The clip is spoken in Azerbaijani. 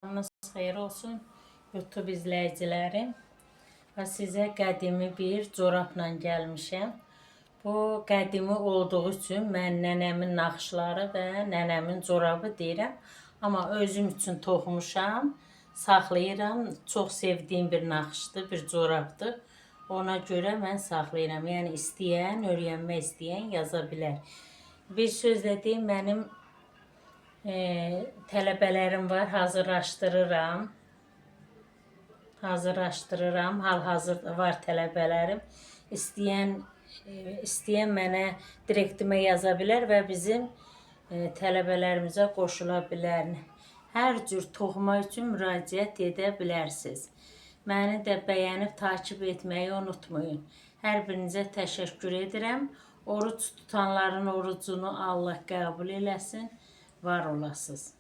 Axşamınız xeyir olsun YouTube izləyicilərim. Və sizə qədimi bir corabla gəlmişəm. Bu qədimi olduğu üçün mən nənəmin naxışları və nənəmin corabı deyirəm. Amma özüm üçün toxumuşam, saxlayıram. Çox sevdiyim bir naxışdır, bir corabdır. Ona görə mən saxlayıram. Yəni istəyən, öyrənmək istəyən yaza bilər. Bir sözlə deyim, mənim tələbələrim var, hazırlaşdırıram. Hazırlaşdırıram. Hal-hazırda var tələbələrim. İstəyən istəyən mənə direktimə yaza bilər və bizim tələbələrimizə qoşula bilər. Hər cür toxuma üçün müraciət edə bilərsiniz. Məni də bəyənib takip etməyi unutmayın. Hər birinizə təşəkkür edirəm. Oruc tutanların orucunu Allah qəbul eləsin. Var olasınız.